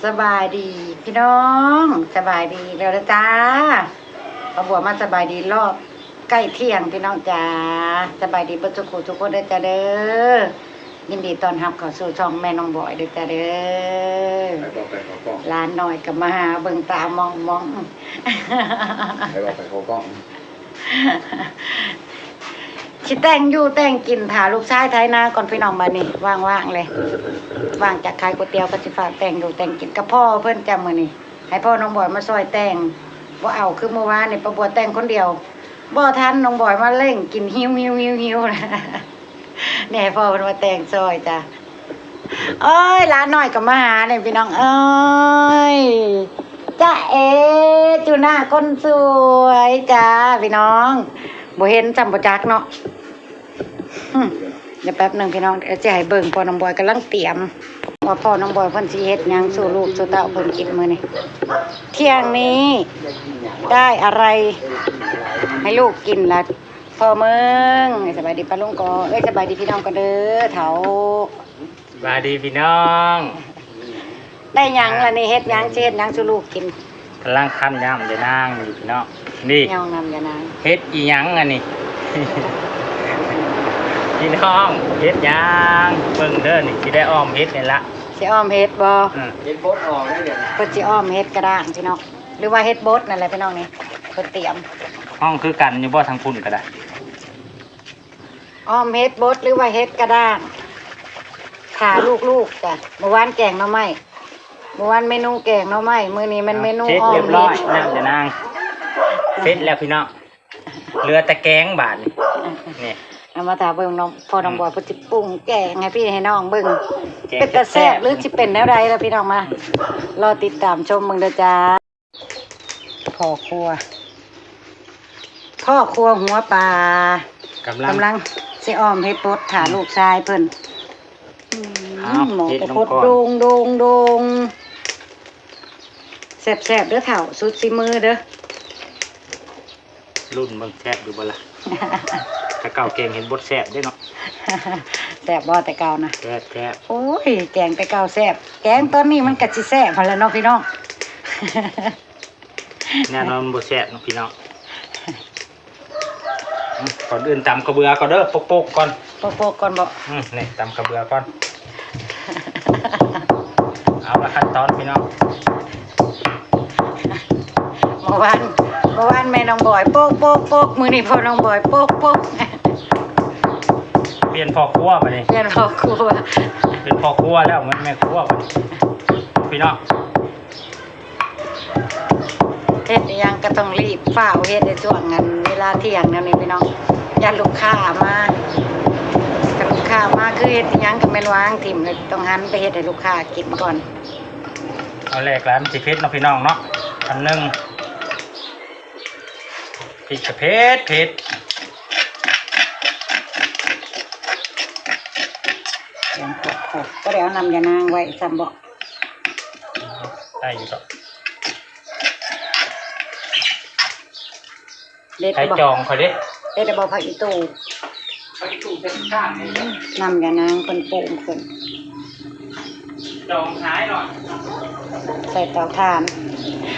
ສະບາຍດີພີ່ນ້ອງ ສະບາຍດີແລ້ວເດີຈ້າ. ປ້າບົວມາສະບາຍດີຮອບໃກ້ທ່ຽງພີ່ນ້ອງຈ້າ. ສະບາຍດີເບິດທຸກຜູ້ທຸກຄົນເດີຈ້າເດີ. ຍິນດີຕ້ອນຮັບເຂົ້າສູ່ຊ່ອງແມ່ນ້ອງບອຍເດີຈ້າເດີ. ຫຼານນ້ອຍກໍມາຫາເບິ່ງຕາມອງໆ. ໄປເວົ້າໄປເຂົ້າກ້ອງ. ຊິແຕ່ງຢູ່ແຕ່ງກິນ ຖ້າລູກຊາຍໄຖນາກ່ອນພີ່ນ້ອງ. ບາດນີ້ວ່າງໆເລີຍ ວ່າງຈາກຂາຍກ໋ວຍຕຽວ ກໍຊິຟ້າວແຕ່ງຢູ່ແຕ່ງກິນກັບພໍ່ເພິ່ນຈ້າມື້ນີ້. ໃຫ້ພໍ່ນ້ອງບອຍມາຊ່ອຍແຕ່ງ ບໍ່ເອົາຄືມື້ວານນີ້ ປ້າບົວແຕ່ງຄົນດຽວບໍ່ທັນ. ນ້ອງບອຍມາເລັ່ງກິນ ຫິວໆໆໆ. ນີ້ໃຫ້ພໍ່ເພິ່ນມາແຕ່ງຊ່ອຍຈ້າ. ໂອ້ຍ ຫຼານນ້ອຍກໍມາຫານີ້ພີ່ນ້ອງເອີຍ. ຈ໊ະເອ ຈູນາຄົນສວຍຈ້າພີ່ນ້ອງ. ບໍ່ເຫັນຊ້ຳ ບໍ່ຈັກເນາະ. ອືມ ດຽວແປັບໜຶ່ງພີ່ນ້ອງ ດຽວຊິໃຫ້ເບິ່ງ. ພໍ່ນ້ອງບອຍກຳລັງຕຽມ ວ່າພໍ່ນ້ອງບອຍເພິ່ນຊິເຮັດຫຍັງສູ່ລູກສູ່ເຕົ້າເພິ່ນກິນມື້ນີ້. ທ່ຽງນີ້ໄດ້ອະໄລໃຫ້ລູກກິນລະພໍ່ເມືອງ. ສະບາຍດີປ້າລຸງກໍ ເອີຍ ສະບາຍດີພີ່ນ້ອງກໍເດີເຖົ້າ. ສະບາຍດີພີ່ນ້ອງ. ໄດ້ຫຍັງລະນີ້ ເຮັດຫຍັງ ຊິເຮັດຫຍັງສູ່ລູກກິນ? ກຳລັງຄັ້ນນ້ຳຍານາງຢູ່ພີ່ນ້ອງ. ນີ້ ຍອງນ້ຳຍານາງ. ເຮັດອີ່ຫຍັງອັນນີ້? ພີ່ນ້ອງ ເຮັດຫຍັງ? ເບິ່ງເດີ ນີ້ຊິໄດ້ອ້ອມເຫັດນີ້ລະ. ຊິອ້ອມເຫັດບໍ່? ເອີ ເຫັດບົດອອກແລ້ວດຽວນີ້ ເພິ່ນຊິອ້ອມເຫັດກະດ້າງພີ່ນ້ອງ ຫຼືວ່າເຫັດບົດນັ້ນແຫຼະພີ່ນ້ອງ. ນີ້ເພິ່ນຕຽມ. ຫ້ອງຄືກັນຢູ່ບໍ່ ທາງພຸ້ນກໍໄດ້? ອ້ອມເຫັດບົດ ຫຼືວ່າເຫັດກະດ້າງ ຖ້າລູກໆຈ້ະ. ມື້ວານແກງໜໍ່ໄມ້ ມື້ວານເມນູແກງໜໍ່ໄມ້ ມື້ນີ້ແມ່ນເມນູອ້ອມເຫັດ. ນ້ຳຍານາງ ເສັດແລ້ວພີ່ນ້ອງ ເຫຼືອແຕ່ແກງບາດນີ້. ນີ້ ເອົາມາຖ້າເບິ່ງນ້ອງ ພໍ່ນ້ອງບອຍເພິ່ນຊິປຸງແກງໃຫ້ພີ່ໃຫ້ນ້ອງເບິ່ງ ເປັນຕາແຊບຫຼືຊິເປັນແນວໃດລະພີ່ນ້ອງ. ມາ ລໍຕິດຕາມຊົມເບິ່ງເດີຈ້າ. ພໍ່ຄົວ ພໍ່ຄົວຫົວປ່າ ກຳລັງ ກຳລັງຊິອ້ອມເຫັດບົດຖ້າລູກຊາຍເພິ່ນ. ອືມ ໝໍ້ກໍພົດໂດງໆໆ. ແຊບໆເດີເຖົ້າ ສຸດສີມືເດີ. ລຸ້ນເບິ່ງແຊບຢູ່ບໍ່ລະ? ແຕ່ເກົ່າແກງເຫັດບົດແຊບເດ້ເນາະ. ແຊບບໍ່ແຕ່ເກົ່ານະ? ແຊບໆ. ໂອ້ຍ ແກງແຕ່ເກົ່າແຊບ ແກງຕອນນີ້ມັນກະຊິແຊບຫັ້ນແຫຼະເນາະພີ່ນ້ອງ. ແນ່ນອນບໍ່ແຊບເນາະພີ່ນ້ອງ. ອືມ ກ່ອນອື່ນຕຳເຂົ້າເບືອກ່ອນເດີ ໂປກໆກ່ອນ. ໂປກໆກ່ອນບໍ? ອືມ ນີ້ຕຳເຂົ້າເບືອກ່ອນ. ເອົາລະ ຂັ້ນຕອນພີ່ນ້ອງ. ເມື່ອວານ ເມື່ອວານແມ່ນ້ອງບອຍໂປກໆໆ ມື້ນີ້ພໍ່ນ້ອງບອຍໂປກໆ. ປ່ຽນພໍ່ຄົວບາດນີ້ ປ່ຽນພໍ່ຄົວ ເປັນພໍ່ຄົວແລ້ວ ແມ່ນແມ່ຄົວບາດນີ້ ພີ່ນ້ອງ. ເຮັດອີ່ຫຍັງກໍຕ້ອງລີບຟ້າວເຮັດໃນຊ່ວງອັນເວລາທ່ຽງແນວນີ້ພີ່ນ້ອງ ຢ້ານລູກຄ້າມາ. ຄັນລູກຄ້າມາຄືເຮັດອີ່ຫຍັງກໍແມ່ນວາງຖິ້ມ ຕ້ອງຫັນໄປເຮັດໃຫ້ລູກຄ້າກິນກ່ອນ. ເອົາແລກຫຼາຍມັນຊິເຜັດເນາະພີ່ນ້ອງເນາະ. ອັນໜຶ່ງ ພິກກະເຜັດເຜັດ. ແກງໂຄກໆ ບໍ່ໄດ້ເອົານ້ຳຍານາງໄວ້ຊ້ຳບໍ? ໄດ້ຢູ່ດອກ. ເດັດ ໃຜ ບໍ່ ຈອງຂ້ອຍເດ້. ເດັດແລ້ວບໍ່ຜັກອີຕູ່? ຜັກອີຕູ່ເປັນກ້ານນີ້. ອືມ ນ້ຳຍານາງເພິ່ນປຸງຂຶ້ນ ຈອງຂາຍໜ້ອຍ ໃສ່ເຕົາຖ່ານ.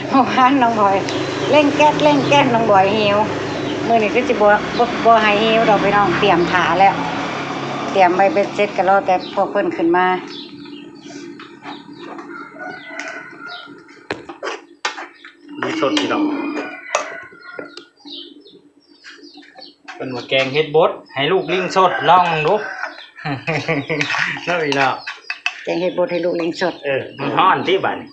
ເມື່ອວານນ້ອງບອຍເລັ່ງແກັດ ເລັ່ງແກັດ ນ້ອງບອຍຫິວ. ມື້ນີ້ຄືຊິບໍ່ ບໍ່ ບໍ່ໃຫ້ຫິວດອກພີ່ນ້ອງ ຕຽມຖ້າແລ້ວ ຕຽມໄວ້ເບັດເສັດ ກໍລໍແຕ່ພວກເພິ່ນຂຶ້ນມາ. ມີສົດຢູ່ດອກ. ເພິ່ນວ່າແກງເຫັດບົດໃຫ້ລູກລິງສົດ ລອງເບິ່ງດູ ເນາະພີ່ນ້ອງ. ແກງເຫັດບົດໃຫ້ລູກລິງສົດ. ເອີ ມັນຮ້ອນຕິບາດນີ້.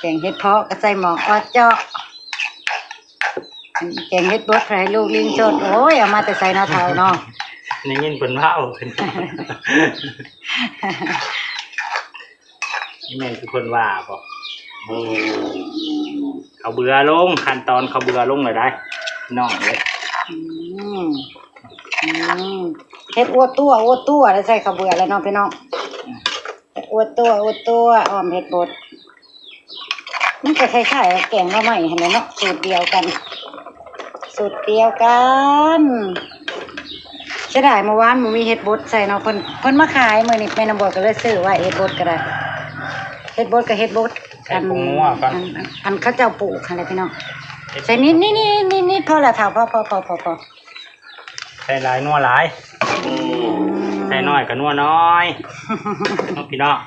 ແກງເຫັດເຜາະກໍໃສ່ໝໍ້ອອດເຈາະ. ອັນແກງເຫັດບົດໃຫ້ລູກລິງສົດ ໂອ້ຍ ເອົາມາແຕ່ໃສເນາະເຖົ້າເນາະ? ໄດ້ຍິນເພິ່ນເວົ້າ ແມ່ນຄືເພິ່ນວ່າບໍ? ເຂົ້າເບືອລົງ ຂັ້ນຕອນເຂົ້າເບືອລົງແລ້ວໄດ໋ ພີ່ນ້ອງເອີຍ. ອືມ ອືມ ເຮັດອົວຕົວ ອົວຕົວ ແລ້ວໃສ່ເຂົ້າເບືອແລ້ວເນາະພີ່ນ້ອງ. ອວດຕົວ ອວດຕົວ ອ້ອມເຫັດບົດ ມັນກໍຄ້າຍໆກັບແກງໜໍ່ໄມ້ຫັ້ນແຫຼະເນາະ ສູດດຽວກັນ ສູດດຽວກັນ. ເສຍດາຍມື້ວານບໍ່ມີເຫັດບົດໃສ່ເນາະ ເພິ່ນ ເພິ່ນມາຂາຍມື້ນີ້ ແມ່ນ້ອງບອຍກໍເລີຍຊື້ໄວ້ ເຫັດບົດກໍໄດ້ ເຫັດບົດກໍເຫັດບົດ ໃສ່ ອັນ ຜົງນົວກ່ອນ ອັນ ອັນເຂົາເຈົ້າປູກຫັ້ນແຫຼະພີ່ນ້ອງ ເຫັດ ໃສ່ນິດໆ ນິດໆ ພໍລະເຖົ້າ ພໍ ພໍ ພໍ ພໍ ພໍ ໃສ່ຫຼາຍນົວຫຼາຍ ອືມ ໃສ່ໜ້ອຍກໍນົວໜ້ອຍເນາະພີ່ນ້ອງ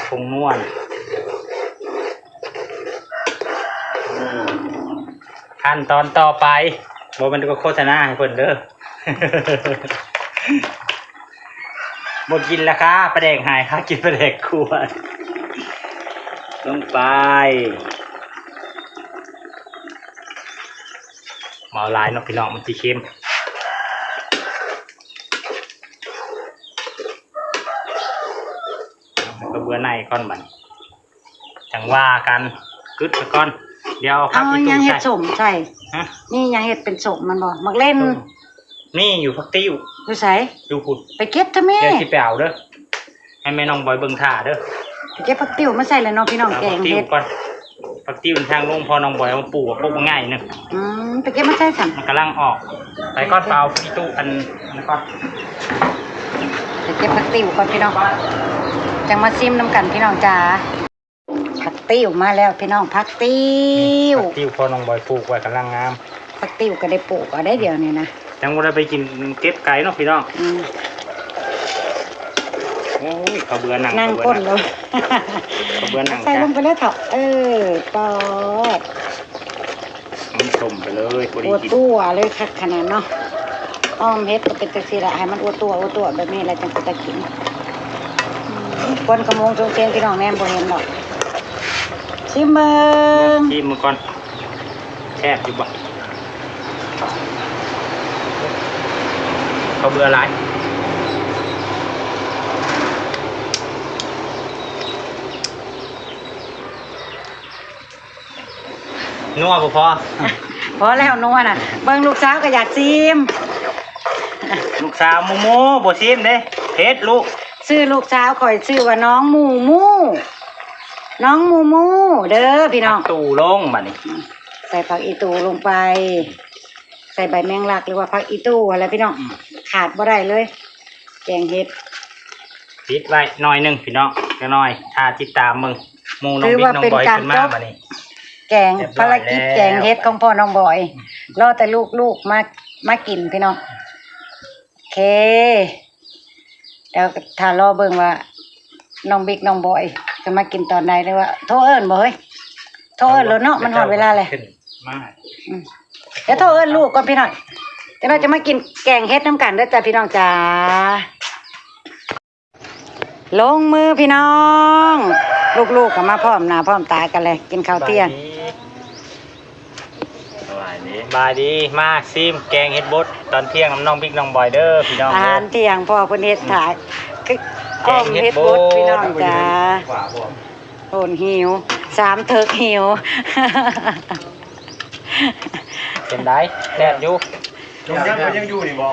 ຜົງນົວ ຂັ້ນຕອນຕໍ່ໄປ ບໍ່ແມ່ນກໍໂຄສະນາໃຫ້ເພິ່ນເດີ ບໍ່ກິນລະຄ່າປາແດກຫາຍ ຫາກິນປາແດກຂົ້ວ ລົງໄປ ບໍ່ເອົາຫຼາຍເນາະພີ່ນ້ອງ ມັນຊິເຄັມ ເອົາເບືອໃນກ່ອນບັດນີ້ ຈັ່ງວ່າກັນ ກຶດໄປກ່ອນ ດຽວເອົາຜັກ ເອົາ ອີ່ຕູ່ ຫຍັງເຮັດ ໃສ່ ສົ້ມໃສ່ ຮະ ນີ້ຫຍັງເຮັດເປັນສົ້ມມັນບໍ່ ໝາກເລັ່ນ ສົ້ມ ມີຢູ່ຜັກຕິ້ວ ຢູ່ໃສ ຢູ່ພຸ້ນ ໄປເກັບເຖາະແມ່ ດຽວຊິໄປເອົາເດີ ໃຫ້ແມ່ນ້ອງບອຍເບິ່ງທ່າເດີ ໄປເກັບຜັກຕິ້ວມາໃສ່ແລ້ວເນາະພີ່ນ້ອງ ເອົາ ແກງເຫັດ ຜັກຕິ້ວກ່ອນ ຜັກຕິ້ວທາງລຸງພໍ່ນ້ອງບອຍເອົາມາປູກ ປູກບັກໃຫຍ່ໜຶ່ງ ອືມ ໄປເກັບມາໃສ່ຊັ້ນ ມັນກຳລັງອອກ ໄປກ່ອນ ໄປເອົາອີ່ຕູ່ອັນ ອັນນັ້ນກ່ອນ ໄປເກັບຜັກຕິ້ວກ່ອນພີ່ນ້ອງ ຈັ່ງມາຊິມນຳກັນພີ່ນ້ອງຈ໋າ. ຜັກຕິ້ວມາແລ້ວພີ່ນ້ອງ ຜັກຕິ້ວ ນີ້ ຜັກຕິ້ວພໍ່ນ້ອງບອຍປູກໄວ້ກຳລັງງາມ ຜັກຕິ້ວກໍໄດ້ປູກເອົາໄດ້ດຽວນີ້ນະ ຍັງບໍ່ໄດ້ໄປກິນເກັບໄກເນາະພີ່ນ້ອງ ອືມ ໂອ້ຍ ເຂົ້າເບືອໜັງ ໜັງກົ້ນ ເຂົ້າເບືອໜັງ ເຂົ້າເບືອໜັງ ໃສ່ລົງໄປເລີຍເຖົ້າ ເອີ ປອດ ມັນຕົ້ມໄປເລີຍ ພໍດີກິນ ຕົວເລີຍ ຄັກຂະໜາດເນາະ ອ້ອມເຫັດກໍເປັນຈັ່ງຊີ້ລະ ໃຫ້ມັນຕົວໆ ຕົວແບບນີ້ລະ ຈັ່ງເປັນຕາກິນ ອືມ ຄວັນຂະໂມງຊົງເຊງ ພີ່ນ້ອງແນມບໍ່ເຫັນດອກ ຊິມເບິ່ງ ຊິມເບິ່ງກ່ອນ ແຊບຢູ່ບໍ່? ເຂົ້າເບືອຫຼາຍ ນົວບໍ່ພໍ? ພໍແລ້ວນົວນະ ເບິ່ງລູກສາວກໍຢາກຊີມ ລູກສາວໝູ່ໆ ບໍ່ຊີມເດ້ ເຜັດລູກ ຊື່ລູກສາວຂ້ອຍຊື່ວ່ານ້ອງໝູ່ໆ ນ້ອງໝູ່ໆ ເດີພີ່ນ້ອງ ຜັກຕູ້ລົງບາດນີ້ ໃສ່ຜັກອີ່ຕູ່ລົງໄປ ໃສ່ໃບແມງລັກ ຫຼືວ່າຜັກອີ່ຕູ່ຫັ້ນແຫຼະພີ່ນ້ອງ ອືມ ຂາດບໍ່ໄດ້ເລີຍ ແກງເຫັດ ປິດໄວ້ໜ້ອຍໜຶ່ງພີ່ນ້ອງ ຈັກໜ້ອຍຖ້າຕິດຕາມເບິ່ງ ໝູ່ນ້ອງບິກນ້ອງບອຍຂຶ້ນມາບາດນີ້ ແກງ ພາລະກິດແກງເຫັດຂອງພໍ່ນ້ອງບອຍ ອືມ ລໍແຕ່ລູກໆ ມາ ມາກິນພີ່ນ້ອງ ໂອເຄ ດຽວຖ້າລໍເບິ່ງວ່ານ້ອງບິກນ້ອງບອຍຈະມາກິນຕອນໃດ ຫຼືວ່າໂທເອີ້ນບໍ່ເຮີ້ຍ ໂທເອີ້ນໂລດເນາະ ມັນຮອດເວລາແລ້ວ ມາ ອືມ ດຽວໂທເອີ້ນລູກກ່ອນພີ່ນ້ອງ ຈັກໜ້ອຍຈະມາກິນແກງເຫັດນຳກັນເດີຈ້າ ພີ່ນ້ອງຈ໋າ. ລົງມືພີ່ນ້ອງ ລູກໆກໍມາພ້ອມໜ້າພ້ອມຕາກັນເລີຍ ກິນເຂົ້າທ່ຽງ ສະບາຍດີ ສະບາຍດີ ສະບາຍດີ ມາຊີມແກງເຫັດບົດຕອນທ່ຽງນຳນ້ອງບິກນ້ອງບອຍເດີພີ່ນ້ອງ ອາຫານທ່ຽງພໍ່ເພິ່ນເຮັດຖ້າ ອືມ ຄືອ້ອມເຫັດບົດພີ່ນ້ອງຈ໋າ ໂຫນຫິວ ສາມເຖິກຫິວ ເປັນໃດ ແຊບຢູ່ ລຸງຍັງ ເພິ່ນຍັງຢູ່ນີ້ບໍ່?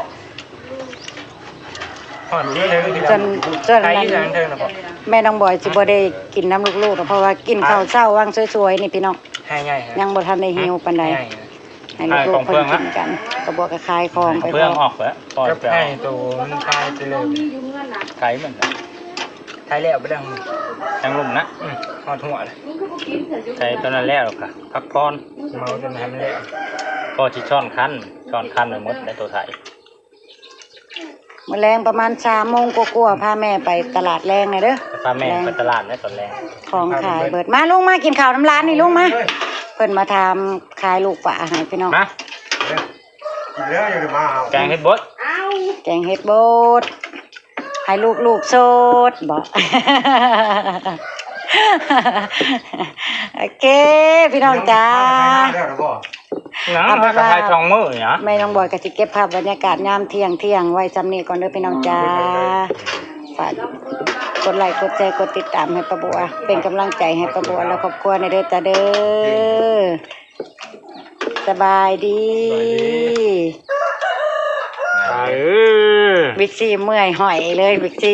ສ່ວນ ສ່ວນ ໄກ່ຢູ່ທາງເທິງນະບໍ່? ແມ່ນ້ອງບອຍຊິບໍ່ໄດ້ກິນນຳລູກໆດອກ ເພາະວ່າກິນເຂົ້າເຊົ້າຫວ່າງສວຍໆນີ້ພີ່ນ້ອງ ໃຫຍ່ໆ ຍັງບໍ່ທັນໄດ້ຫິວປານໃດ ໃຫ້ລູກໆເພິ່ນກິນກັນ ກະບວກກະຂາຍຂອງໄປ ເພື່ອອອກເພິ່ນ ປ່ອຍໄປ ໃຫ້ໂຕມັນຂາຍໄປເລີຍ ໄກ່ມັນ ຂາຍແລ້ວໄປແລ້ວ ທາງລຸ່ມນະ ອືມ ຮອດຫົວແລ້ວ ໃສ່ຕອນນັ້ນແລ້ວກະພັກຜ່ອນ ເມົາຈົນໃຫ້ມັນແລ້ວ ກໍຊິຊ້ອນຄັນ ຊ້ອນຄັນໄປໝົດໃນໂຕໄທ ມື້ແລງປະມານສາມໂມງກວ່າໆ ພາແມ່ໄປຕະຫຼາດແລງແດ່ເດີ ພາແມ່ໄປຕະຫຼາດແດ່ຕອນແລງ ຂອງຂາຍເບິດ ມາລຸງມາກິນເຂົ້ານຳຫຼານນີ້ ລຸງມາ ເພິ່ນມາຖາມຂາຍລູກຝາໃຫ້ພີ່ນ້ອງ ມາ ກິນແລ້ວຍັງຈະມາເອົາ ແກງເຫັດບົດ ແກງເຫັດບົດ ໃຫ້ລູກໆໂສດບໍ ໂອເຄ ພີ່ນ້ອງຈ໋າ ຍັງ ເອົາເປັນວ່າ ຖ່າຍສອງມື້ນີ້ນະ ແມ່ນ້ອງບອຍກໍຊິເກັບພາບບັນຍາກາດຍາມທ່ຽງໆ ໄວ້ສ່ຳນີ້ກ່ອນເດີພີ່ນ້ອງຈ໋າ ຝາກກົດໄລກົດແຊ ກົດຕິດຕາມໃຫ້ປ້າບົວ ເປັນກຳລັງໃຈໃຫ້ປ້າບົວ ແລະ ຄອບຄົວແດ່ເດີຈ້າເດີ ສະບາຍດີ ເອີ ບິກຊີເມື່ອຍຫອຍເລີຍ ບິກຊີ